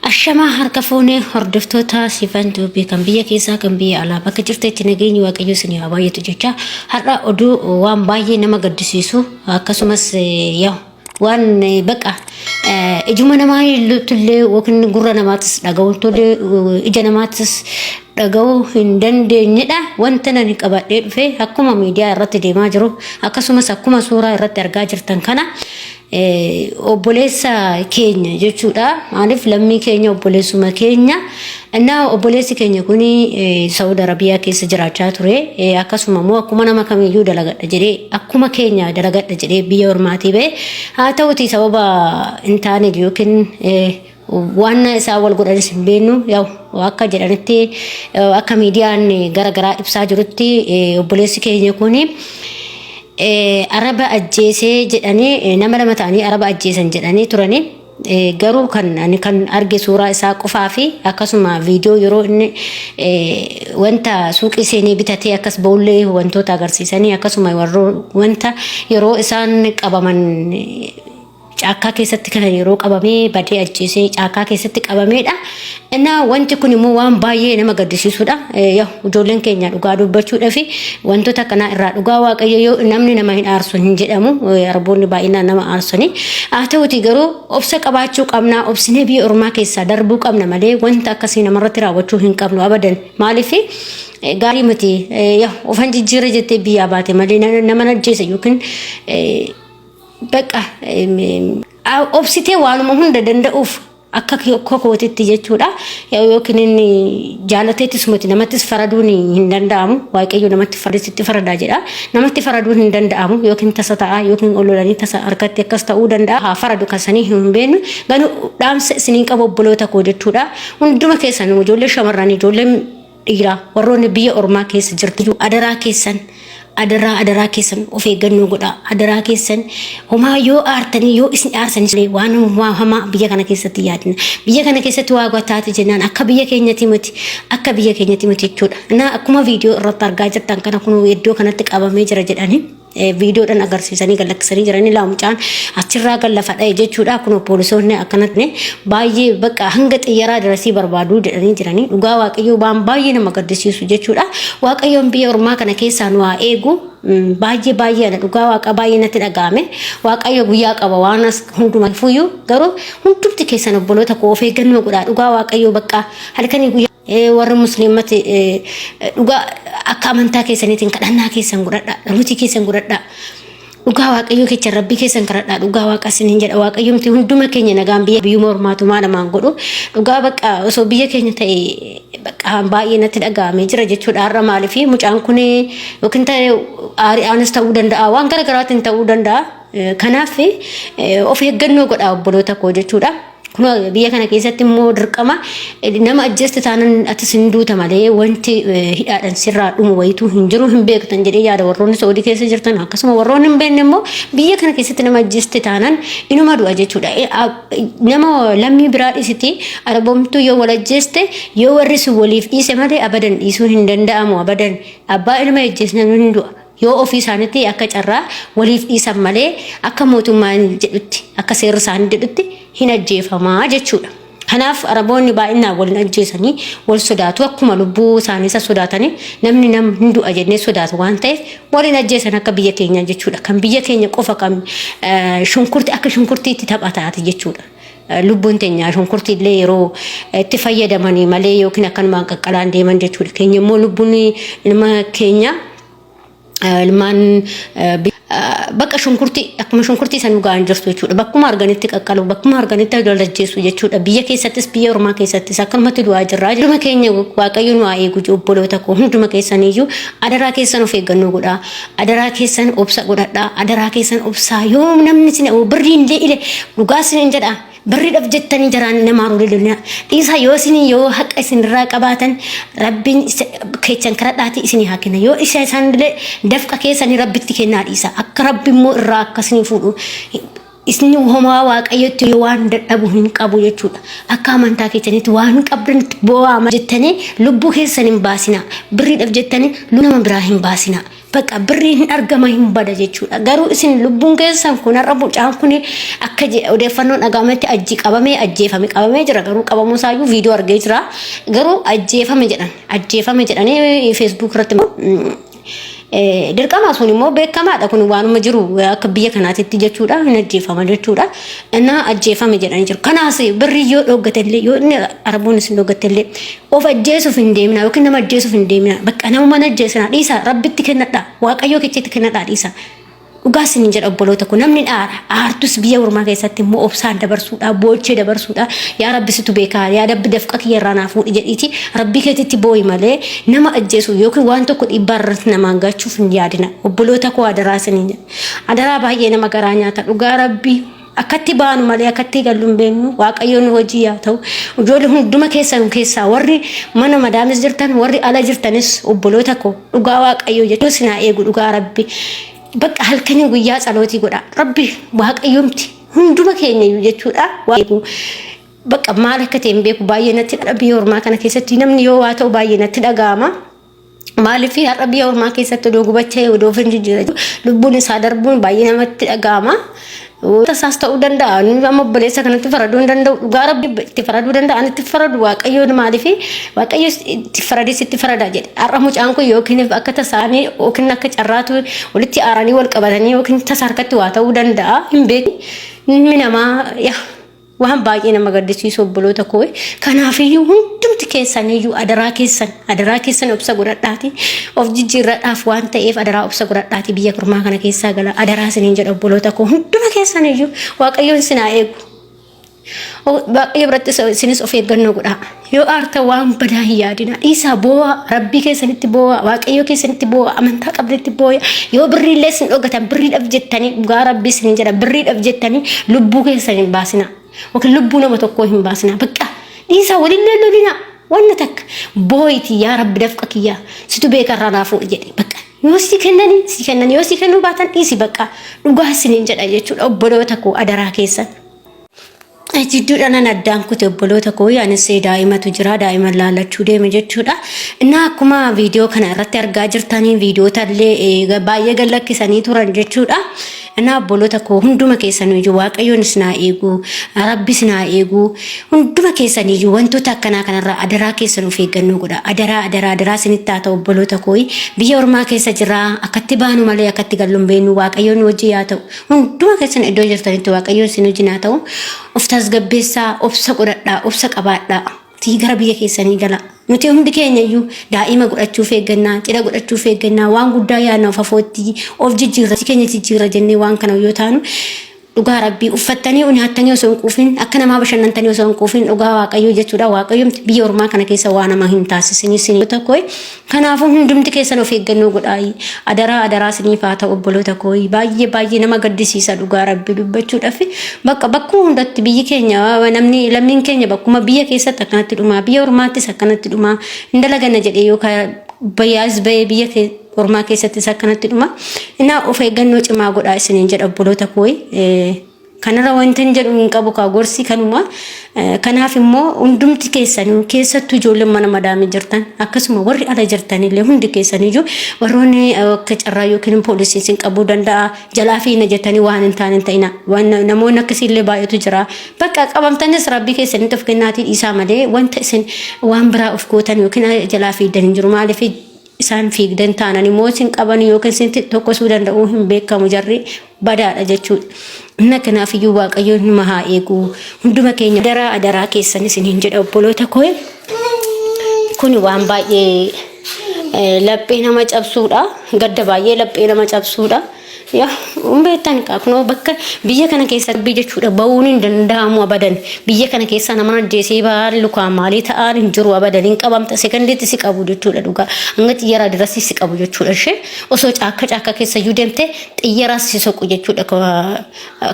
Ashamaa harka fuunee hordoftoota Sifan Tuubii kan biyya keessaa kan biyya alaa bakka jirtetti nageenyi Waaqayyo isinii haa baay'atu jecha har'a oduu waan baay'ee nama gaddisiisu akkasumas yaa waan baqa ijuma namaa illee yookiin gurra namaatis dhaga'u tole ija namaatis dhaga'uu hin dandeenyedha. Wanta nani qabadhee dhufe akkuma miidiyaa irratti deemaa jiru akkasumas akkuma suuraa irratti argaa jirtan kana obboleessa keenya jechuudha. Maaliif lammii keenya obboleessuma keenya. Innaa obboleessi keenya kun Saudi Arabiyaa keessa jiraachaa ture. Akkasuma immoo akkuma nama kamiyyuu dalagadha jedhee akkuma keenya dalagadha jedhee biyya ormaatii ba'e. Haa ta'uti sababa hin taaneef yookiin waan isaan wal godhanis hin beeknu akka jedhanitti akka miidiyaan gara garaa ibsaa jirutti obboleessi keenya kun araba ajjeesee jedhanii nama lama ta'anii araba ajjeesan jedhanii turanii. Garuu kan ani kan arge suuraa isaa qofaa fi akkasuma viidiyoo yeroo inni wanta suuqii seenee bitatee akkas ba'ullee wantoota agarsiisanii akkasuma wanta yeroo isaan qabaman caakkaa keessatti kan yeroo qabamee badee ajjeesee caakkaa keessatti qabameedha. Innaa wanti kun immoo waan baay'ee nama gaddisiisudha. Yaa ijoolleen keenya dhugaa dubbachuudhaa fi wantoota akkanaa irraa dhugaa waaqayyo yoo namni nama hin aarsu hin jedhamu arboonni baay'inaan nama aarsani. Haa ta'uti garuu obsa qabaachuu qabna obsinee biyya ormaa keessaa darbuu qabna malee wanta akkasii namarratti raawwachuu hin qabnu abadan. Maaliif gaarii miti yaa ofan jijjiirra jettee biyyaa baate malee nama ajjeese yookiin Bakka obsitee waanuma hunda danda'uuf akka kootitti jechuudha. Yookiin inni jaalateettis miti namattis faraduun hin danda'amu. Waaqayyo namatti farisitti faradaa jedha. Namatti faraduun hin danda'amu yookiin tasa ta'a yookiin ololanii tasa harkatti akkas ta'uu danda'a. Haa faradu kasanii hin beeknu. Garuu dhaamsa isiniin qabu obboloota koo jechuudha. Hunduma keessan ijoollee shamarranii ijoollee dhiiraa warroonni biyya ormaa keessa jirtu adaraa keessan adaraa adaraa keessan of eeggannoo godhaa adaraa keessan homaa yoo aartanii yoo isin aarsanis waan waa hamaa biyya kana keessatti yaadina biyya kana keessatti waa taate jennaan akka biyya keenyatti miti akka biyya keenyatti miti jechuudha na akkuma viidiyoo irratti argaa jirtan kana kun iddoo kanatti qabamee jira jedhanii viidiyoodhaan agarsiisanii gad lakkisanii jiranii laa mucaan achirraa gad lafa dha'e jechuudha. Kun poolisoonni akkanatti baay'ee bakka hanga xiyyaraa darasii barbaaduu jedhanii jiranii dhugaa waaqayyoo waan baay'ee nama gaddisiisu jechuudha. Waaqayyoon biyya ormaa kana keessaa nu haa eegu. Baay'ee baay'ee ana dhugaa waaqa baay'ee natti dhaga'ame. Waaqayyo guyyaa qaba waan as hundumaa fuyyuu garuu hundumti keessan obboloota koo of eeggannoo godhaa dhugaa waaqayyoo bakka halkanii guyyaa Warri musliimati dhugaa akka amantaa keessaniitiin kadhannaa keessan godhadhaa dhalooti keessan godhadhaa dhugaa waaqayyoo keessan rabbii keessan kadhadhaa dhugaa waaqa isiniin jedha waaqayyomti hunduma keenya nagaan biyya biyyuma ormaatumaa namaan godhu dhugaa bakka osoo biyya keenya ta'e bakka baay'ee natti dhaga'amee jira jechuudha har'a maaliif mucaan kun yookiin ta'e aari'aanis ta'uu danda'a waan gara garaatiin ta'uu danda'a kanaaf of eeggannoo godhaa obboloota koo jechuudha. Kunoo biyya kana keessatti immoo dirqama nama ajjeeste taanan atis hin duuta malee wanti hidhaadhaan sirraa dhumu wayituu hin jiru hin beektan jedhee yaada warroonni Saudii keessa jirtan akkasuma warroonni hin beekne immoo biyya kana keessatti nama ajjeeste taanan inuma du'a jechuudha. Nama lammii biraa dhisiti arabomtuu yoo wal ajjeeste yoo warri sun waliif dhiise malee abadan dhiisuun hin danda'amu abadan abbaa ilma ajjeesnan hin du'a. Yoo ofii isaaniitti akka carraa waliif dhiisan malee akka mootummaan jedhutti akka seerri isaanii jedhutti hin ajjeefamaa jechuudha. Kanaaf Araboonni baay'inaan wal hin ajjeesanii wal sodaatu akkuma lubbuu isaanii isa sodaatanii namni nam hin du'a jennee sodaatu waan ta'eef wal hin ajjeesan akka biyya keenyaa jechuudha. Kan biyya keenya qofa kan shunkurtii akka shunkurtiitti taphataati jechuudha. Lubbuun teenya shunkurtii illee yeroo itti fayyadamanii malee yookiin akkanumaan qaqqalaan deeman jechuudha. Keenya immoo lubbuun ilma keenya ilmaan bakka shunkurtii akkuma shunkurtii san dhugaa hin jirtu jechuudha. Bakkuma arganitti qaqqalu, bakkuma arganitti walajjeessu jechuudha. Biyya keessattis biyya ormaa keessattis akkanumatti du'aa jirra. Hunduma keenya Waaqayyo nu haa eegu obboloota koo hunduma keessaniyyuu adaraa keessan of eeggannoo godhaa. Adaraa keessan obsa godhadhaa. Adaraa keessan obsaa yoo namni isin birriin illee ile dhugaa isiniin jedha. Birriidhaf jettanii jaraan namaa lolina dhiisaa yoo isin yoo haqa isinirraa qabaatan rabbiin keessan kadhadhaatii isinii haa kenna yoo isa isaanillee dafqa keessanii rabbitti kennaa dhiisa akka rabbi immoo irraa akka isinii fuudhu Isin homaa Waaqayyotti waan dadhabu hin qabu jechuudha. Akka amantaa keessanitti waan qabdanitti boo'aa jettanii lubbuu keessan hin baasinaa. Birriidhaaf jettanii lubbuu nama biraa hin baasinaa. Bakka birriin hin argama hin bada jechuudha. Garuu isin lubbuun keessan kun har'a mucaan kun akka odeeffannoon dhaga'ametti ajji qabamee ajjeefame qabamee jira. Garuu qabamuu isaayyuu viidiyoo argee jira. Garuu ajjeefame jedhan ajjeefame jedhanii feesbuuk irratti dirqama sun immoo beekamaadha kun waanuma jiru akka biyya kanaatitti jechuudha hin ajjeefama jechuudha. Innaa ajjeefame jedhanii jiru. Kanaas birrii yoo dhooggate illee yoo inni araboon isin dhooggate illee of ajjeesuuf hin deemina yookiin nama ajjeesuuf hin deemina. Bakka nama mana ajjeesina dhiisa rabbitti kennadha waaqayyoo kechetti kennadha dhiisa. Dhugaa isinin jedha obboloota koo namni dhaara aartus biyya ormaa keessatti immoo obsaan dabarsuudha boochee dabarsuudha yaa rabbi situ beekaa yaa rabbi dafqa kiyya irraa naa fuudhi jedhiiti rabbii keetitti boo'i malee nama ajjeesu yookiin waan tokko dhiibbaa irratti namaan gachuuf hin yaadina obboloota koo adaraa isinin jedha adaraa baay'ee nama garaa nyaata dhugaa rabbii Akkatti baanu malee akkatti gallu hin beeknu. Waaqayyo nu wajjin yaa ta'u. Ijoollee hunduma keessan keessaa warri mana madaamis jirtan warri ala jirtanis obboloota koo dhugaa Waaqayyo jechuun isin haa eegu dhugaa Rabbi. Bakka halkanii guyyaa tsalootii godha. Rabbi Waaqayyomti hunduma keenya iyyuu jechuudha. Eegu. Bakka maal akka ta'e hin beeku baay'ee natti dha biyya ormaa kana keessatti namni yoo waa ta'u baay'ee natti dhaga'ama. Maaliif har'a biyya ormaa keessatti odoo gubachaa odoo of hin jijjiirre lubbuun isaa darbuun baay'ee namatti dhaga'ama. Tasaas ta'uu danda'a. Nuyi amma obboleessa kanatti faraduu hin danda'u. Dhugaa rabbi itti faraduu danda'a. Ani itti faradu waaqayyoon maaliif waaqayyo itti faradis itti farada jedhe. Har'a mucaan kun yookiin akka tasaanii yookiin akka carraatu walitti aaranii wal qabatanii yookiin tasa harkatti waa ta'uu danda'a. Hin beekni. Ilmi namaa yaa Waan baay'ee nama gaddisiisu obboloota koo. Kanaafiyyuu hundumti keessaniyyuu adaraa keessan adaraa keessan obsa godhadhaati. Of jijjiirradhaaf waan ta'eef adaraa obsa godhadhaati biyya ormaa kana keessaa gala adaraa isiniin jedha obboloota koo hunduma keessaniyyuu waaqayyoon isin haa eegu. Waaqayyo biratti isinis of eeggannoo godhaa. Yoo aartan waan badaa hin yaadina. Dhiisaa boo'aa rabbii keessanitti boo'aa waaqayyo keessanitti boo'aa amantaa qabdanitti boo'aa yoo birriillee isin dhogatan birriidhaaf jettanii dhugaa rabbii isin jedha birriidhaaf jettanii lubbuu keessan hin baasina. Yookiin lubbuu nama tokkoo hin baasina. Bakka dhiisaa walillee lolina. Wanna takka boo'iti yaa rabbi dafqa kiyyaa situ beeka irraa naa fuudhi jedhe bakka yoo si kennanii si kennan yoo si kennuu baatan dhiisi bakka dhugaa isiniin jedha jechuudha obboloota koo adaraa keessan. Jidduudha nan addaan kute obboloota koo anis daa'imatu jira daa'ima laallachuu deeme jechuudha. Innaa akkuma viidiyoo kana irratti argaa jirtanii viidiyoota illee baay'ee gad lakkisanii turan jechuudha. Innaa obboloota koo hunduma keessaniyyuu waaqayyoon isin haa eegu rabbi isin haa eegu hunduma keessaniyyuu wantoota akkanaa kanarraa adaraa keessan of eeggannoo godha. Adaraa adaraa adaraa isinitti haa ta'u obboloota koo biyya ormaa keessa jira akkatti baanu malee akkatti gallu hin beeknu waaqayyoon wajjin haa ta'u. Hunduma keessan iddoo jirtanitti Waaqayyo isin wajjin haa ta'u. Of tasgabbeessaa, obsa godhadhaa, obsa qabaadhaa. Tii gara biyya keessanii gala. Nuti hundi keenya iyyuu daa'ima godhachuuf eeggannaa, cidha godhachuuf eeggannaa, waan guddaa yaadna of afootti, of jijjiirra, keenya jijjiirra jennee waan kana yoo taanu dhugaa rabbii uffattanii nyaattanii osoo hin quufin akka namaa bashannantanii osoo hin quufin dhugaa waaqayyoo jechuudha waaqayyoomti biyya ormaa kana keessa waa nama hin taasisin isin tokko Kanaafuu hundumti keessan of eeggannoo godhaayi. Adaraa adaraa isiniif haa ta'u obboloota kooyi. Baay'ee baay'ee nama gaddisiisa dhugaa rabbi dubbachuudhaaf. Bakka bakkuma hundatti biyyi keenya namni lammiin keenya bakkuma biyya keessatti akkanatti dhumaa biyya ormaattis akkanatti dhumaa hin dalaganna jedhee yookaan bayyaas bahee biyya ormaa keessattis akkanatti dhuma. Innaa of eeggannoo cimaa godhaa isiniin jedha obboloota kooyi. Kanarra wantan jedhu hin qabu kaa gorsi kanuma. Kanaaf immoo hundumti keessanuu keessattuu ijoolleen mana madaamii jirtan akkasuma warri ala jirtanillee hundi keessaniyyuu warroonni akka carraa yookiin poolisiin isin qabuu danda'a jalaa fiina jettanii waan hin taane hin ta'ina. Waan namoonni akkasiillee baay'eetu jira. Bakka qabamtanis rabbii keessanitti of kennaatii dhiisaa malee wanta isin waan biraa of gootan yookiin jalaa fiiddan hin jiru. Maaliif isaan fiigdan taanan immoo isin qaban yookiin isin tokkosuu danda'uu hin beekamu jarri badaadha jechuudha. Inna kanaaf iyyuu Waaqayyo numa haa eegu. Hunduma keenya adaraa adaraa keessan isiniin jedha obboloota koo. Kun waan baay'ee laphee nama cabsuudha. Gadda baay'ee laphee nama cabsuudha. Yaa hin beektan kaa kunoo bakka biyya kana keessa biyya jechuudha ba'uun hin danda'amu abadan. Biyya kana keessa nama ajjeesee ba'aan lukaan maalii ta'aan hin jiru abadan hin qabamta sekondiitti si qabu jechuudha dhugaa. Hanga xiyyaraa dirasii si qabu jechuudha ishee osoo caakka caakka keessa iyyuu deemte xiyyaras si soqu jechuudha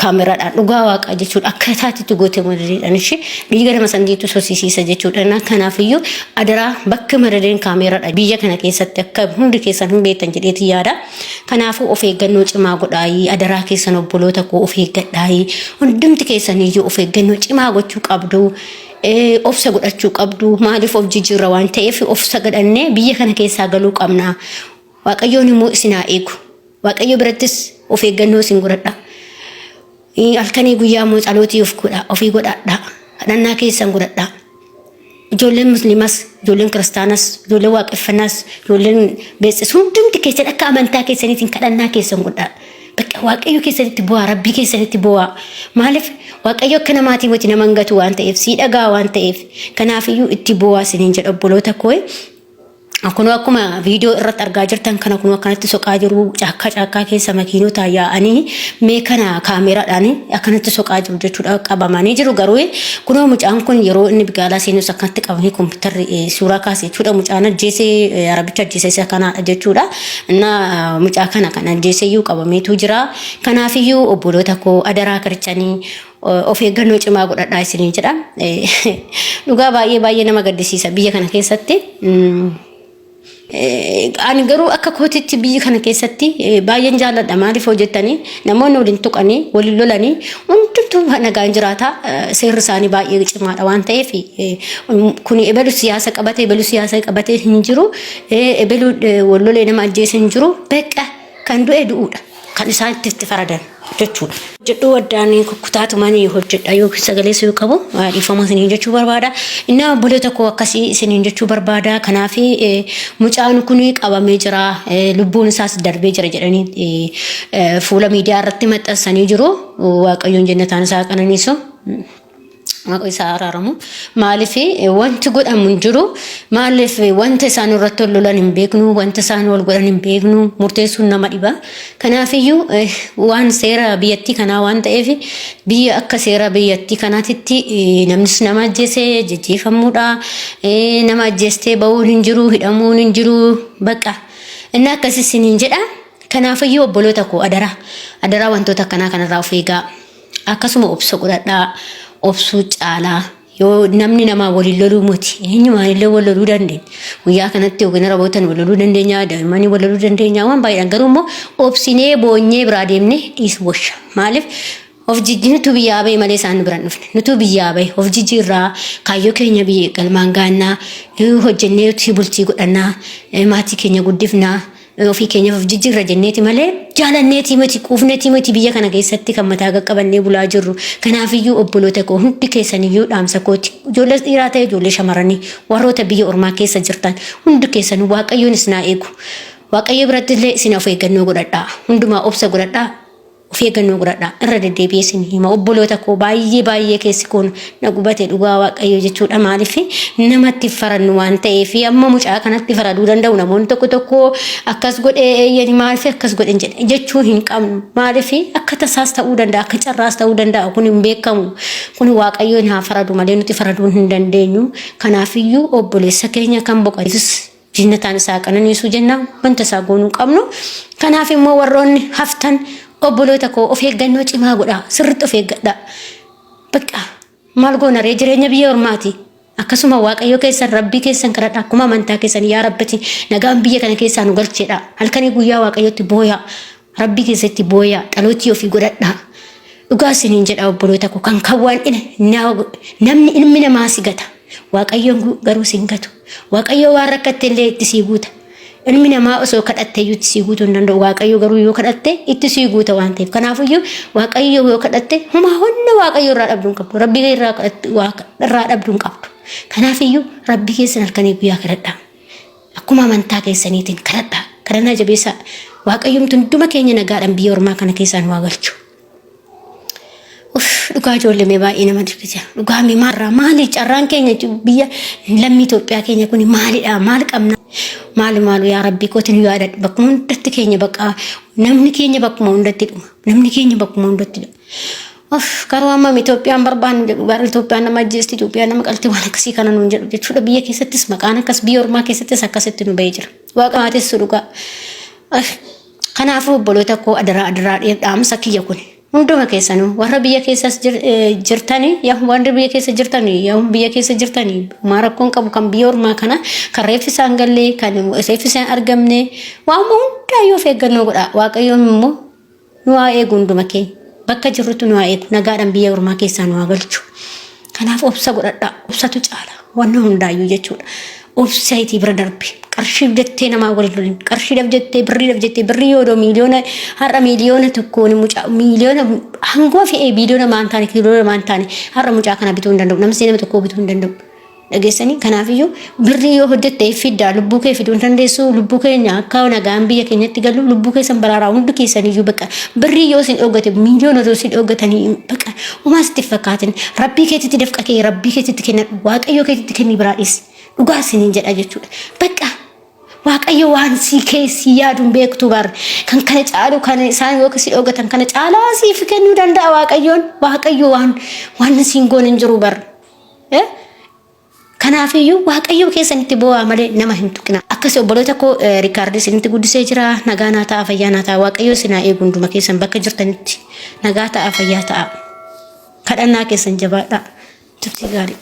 kaameraadhaan dhugaa waaqaa jechuudha akka taatitti goote madadeedhaan ishee dhiiga nama sandiitu sosisiisa jechuudha na kanaafiyyuu adaraa bakka madadeen kaameeraadha biyya kana keessatti akka hundi keessan hin beektan jedheeti yaada kanaafuu of eeggannoo cimaa cimaa godhaayii adaraa keessan obboloota koo of eeggadhaayii hundumti keessaniyyuu of eeggannoo cimaa gochuu qabdu. Obsa godhachuu qabdu maaliif of jijjiirra waan ta'eef obsa godhannee biyya kana keessaa galuu qabna. Waaqayyoon immoo isin haa eegu. Waaqayyo birattis of eeggannoo isin godhadha. Halkanii guyyaa immoo tsalootii of godha ofii godhadha. Kadhannaa keessan godhadha. Ijoolleen musliimas, ijoolleen kiristaanas, ijoolleen waaqeffannaas, ijoolleen beeksisa hundumti keessan akka amantaa keessaniitiin kadhannaa keessan godhaa. Bakka waaqayyo keessanitti bu'aa, rabbii keessanitti bu'aa. Maaliif waaqayyo akka namaatii wajji nama hin gatu waan ta'eef, sii dhagaa waan ta'eef. Kanaafiyyuu itti bu'aa isiniin jedha obboloota koo. Kunoo akkuma viidiyoo irratti argaa jirtan kana kunoo akkanatti soqaa jiru caakkaa caakkaa keessa makiinota yaa'anii mee kana kaameeraadhaan akkanatti soqaa jiru jechuudha qabamanii jiru garuu kunoo mucaan kun yeroo inni bigaalaa seenus akkanatti qabanii kompiitarri suuraa kaase jechuudha mucaan ajjeesee arabicha ajjeese isa kanaadha jechuudha innaa mucaa kana kan ajjeese iyyuu qabameetu jira kanaafiyyuu obboloota koo adaraa karchanii of eeggannoo cimaa godhadhaa isiniin jedha. Dhugaa baay'ee baay'ee nama gaddisiisa biyya kana keessatti. Ani garuu akka kootitti biyya kana keessatti baay'een jaalladha. Maaliif hojjettanii namoonni waliin tuqanii waliin lolanii hundumtuu nagaan jiraata. Seerri isaanii baay'ee cimaadha waan ta'eef kun ebelu siyaasa qabate ebelu siyaasa qabate hin jiru. Ebelu wal lolee nama ajjeese hin jiru. Beqa kan du'e du'uudha. Kan isaan itti faradan jechuudha. Hojjedhuu waddaan kukkutaatumanii hojjedha yookiin sagalee suu qabu dhiifama isiniin jechuu barbaada. Inni obboleessa koo akkasii isiniin jechuu barbaada. Kanaaf mucaan kun qabamee jira lubbuun isaas darbee jira jedhanii fuula miidiyaa irratti maxxansanii jiru. Waaqayyoon jennataan isaa qananiisu. Waaqa isaa araaramu. Maaliif wanti godhamu hin jiru. Maaliif wanta isaan irratti wal lolan hin beeknu, wanta isaan wal godhan hin beeknu, murteessuun nama dhiba. Kanaafiyyuu waan seera biyyattii kanaa waan ta'eef biyya akka seera biyyattii kanaatitti namnis nama ajjeese jajjeefamuudha. Nama ajjeestee ba'uun hin jiru, hidhamuun hin jiru. Bakka inni akkasii isiniin jedha. Kanaafiyyuu obboloota koo adaraa adaraa wantoota akkanaa kanarraa of eegaa. Akkasuma obsa godhadhaa obsuu caalaa yoo namni namaa waliin loluu miti eenyumaan illee wal loluu dandeenya. Guyyaa kanatti yookiin rabootan wal loluu dandeenya daa'immanii wal loluu dandeenya waan baay'eedhaan garuu immoo obsinee boonyee biraa deemnee dhiisu wayya. Maaliif of jijji nutu biyyaa bahe malee isaan nu bira hin dhufne nutu biyyaa bahe of jijjiirraa kaayyoo keenya biyya galmaan gaannaa hojjennee bultii godhannaa maatii keenya guddifnaa ofii keenyaaf of jijjiirra jenneeti malee jaalanneetii miti quufneetii miti biyya kana keessatti kan mataa qaqqabannee bulaa jirru. Kanaafiyyuu obboloota koo hundi keessaniyyuu dhaamsa kooti. Ijoollee dhiiraa ta'e ijoollee shamarranii warroota biyya ormaa keessa jirtan hundi keessanuu waaqayyoon isin haa eegu. Waaqayyo biratti illee isin of eeggannoo godhadhaa. Hundumaa obsa godhadhaa. Of eeggannoo godhadhaa. Irra deddeebi'ee isin hima. Obboloota koo baay'ee baay'ee keessi koo na gubate dhugaa waaqayyo jechuudha. Maaliif namatti farannu waan ta'eef amma mucaa kanatti faraduu danda'u namoonni tokko tokko akkas godhee eeyyani maaliif akkas godhen jedhe jechuu hin qabnu. Maaliif akka tasaas ta'uu danda'a akka carraas ta'uu danda'a kun hin beekamu. Kun waaqayyoon haa faradu malee nuti faraduu hin dandeenyu. Kanaafiyyuu obboleessa keenya kan boqotus Jinnataan isaa qananiisuu jenna wanta isaa goonuu qabnu. Kanaaf immoo warroonni haftan obboloota koo of eeggannoo cimaa godhaa sirriitti of eeggadhaa. Bakka maal goona ree jireenya biyya ormaati. Akkasuma waaqayyo keessan rabbii keessan kadhadhaa akkuma amantaa keessan yaa rabbati nagaan biyya kana keessaa nu galcheedha. Halkanii guyyaa waaqayyotti booyaa rabbii keessatti booyaa xalootii ofii godhadhaa. Dhugaa isiniin jedha obboloota koo kan kan waan namni ilmi namaa si gata. Waaqayyoon garuu si hin gatu. Waaqayyo waan rakkatte illee itti sii guuta. Ilmi namaa osoo kadhatte iyyuu itti sii guutuu hin danda'u. Waaqayyo garuu yoo kadhatte itti sii guuta waan ta'eef. Kanaafiyyuu Waaqayyo yoo kadhatte homaa honna Waaqayyo irraa dhabduu hin qabdu. Rabbii irraa kadhatte irraa dhabduu hin qabdu. Kanaafiyyuu Rabbii keessan halkanii guyyaa kadhadhaa. Akkuma amantaa keessaniitiin kadhadhaa. Kadhannaa jabeessaa. Waaqayyomtu hunduma keenya nagaadhaan biyya ormaa kana keessaa nu haa galchu. Uff dhugaa ijoollee mee baay'ee nama dinqisiisa. Dhugaa mee maalirraa maali carraan keenya biyya lammii Itoophiyaa keenya kun maalidha maal qabna maali maalu yaa rabbii kooti nu yaadadhu bakkuma hundatti keenya bakka namni keenya bakkuma hundatti dhuma namni keenya bakkuma hundatti dhuma. Uff garuu amma Itoophiyaan barbaannu jedhu garuu Itoophiyaan nama ajjeesti Itoophiyaan nama qalti waan akkasii kana nuun jedhu jechuudha biyya keessattis maqaan akkas biyya ormaa keessattis akkasitti nu bahee jira. Waaqa maatessu dhugaa. Kanaafuu obboloota koo adaraa adaraa dhaamsa kiyya kun hunduma keessanuu warra biyya keessas jirtanii yaa warra biyya keessa jirtanii yaa biyya keessa jirtanii maa rakkoon qabu kan biyya ormaa kana kan reeffi isaan gallee kan reeffi isaan argamne waanuma hundaa yoo of eeggannoo godha waaqayyoon immoo Nu haa eegu hunduma keenya. Bakka jirrutti nu haa eegu. Nagaadhaan biyya ormaa keessaa nu haa galchu. Kanaaf obsa godhadhaa. Obsatu caala. Wanna hundaayyuu jechuudha. Obsa itii bira darbi. Qarshiif jettee namaa wal lolin. Qarshiidhaaf jettee birriidhaaf jettee birrii yoo miiliyoona har'a miiliyoona tokkoon mucaa miiliyoona hangoo fe'ee biiliyoona maan taane kiiliyoona maan taane har'a mucaa kana bituu hin danda'u. Namni nama tokkoo bituu hin danda'u. Dhageessanii kanaafiyyuu birrii yoo hojjette fiddaa lubbuu kee fiduu hin dandeessu lubbuu keenya akka nagaan biyya keenyatti galu lubbuu keessan baraaraa hundi keessaniyyuu bakka birrii yoo isin dhoggate miiliyoona osoo isin dhoggatanii bakka homaa sitti hin fakkaatin rabbii keetitti dafqa kee rabbii keetitti kennadhu waaqayyoo keetitti kennii biraa dhiisi dhugaa isiniin jedha jechuudha bakka Waaqayyo waan sii keessi yaadu hin beektu bar kan kana caalu kan isaan yoo si dhogatan kana caalaa siif kennuu danda'a waaqayyoon waaqayyo waan waan siin goone hin jiru bar. Kanaafiyyuu Waaqayyoo keessanitti boo'aa malee nama hin tuqina. Akkasi obboloota koo riikaardii isinitti guddisee jira. Nagaa naa ta'a fayyaa naa ta'a. Waaqayyoo isin haa eegu hunduma keessan bakka jirtanitti. Nagaa ta'a fayyaa ta'a. Kadhannaa keessan jabaadhaa. Turtii gaarii.